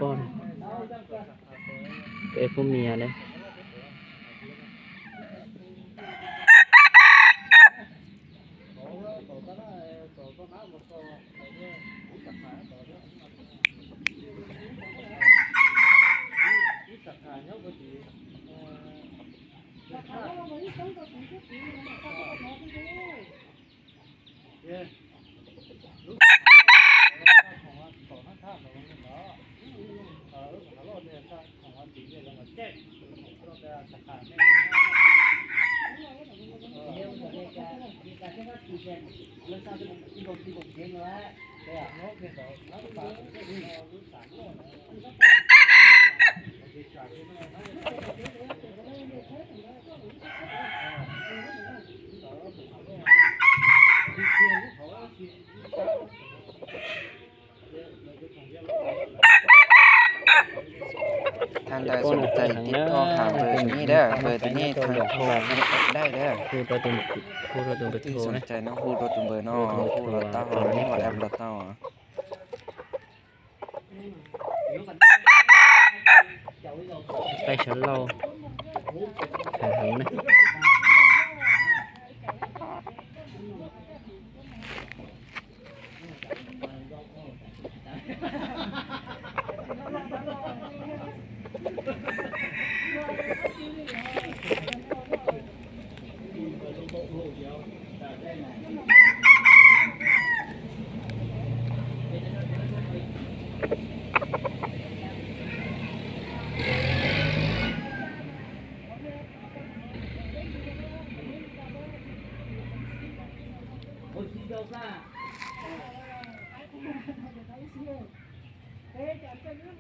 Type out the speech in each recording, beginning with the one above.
Poj, peb phooj ywg ne. Thaum ntawd tseem tais tib toj hav npawg tib neeg dab, npawg tib neeg thaum ntawd hu daim dab. Hu rau tus npawg, hu rau tus npawg, hu rau tus npawg no, hu los tau, hu los tau. Qaib sab laug heev na.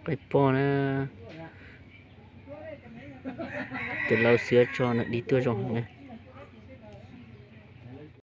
Qaib poj na, tus lau xiab tso na, dib tuaj zoo ne.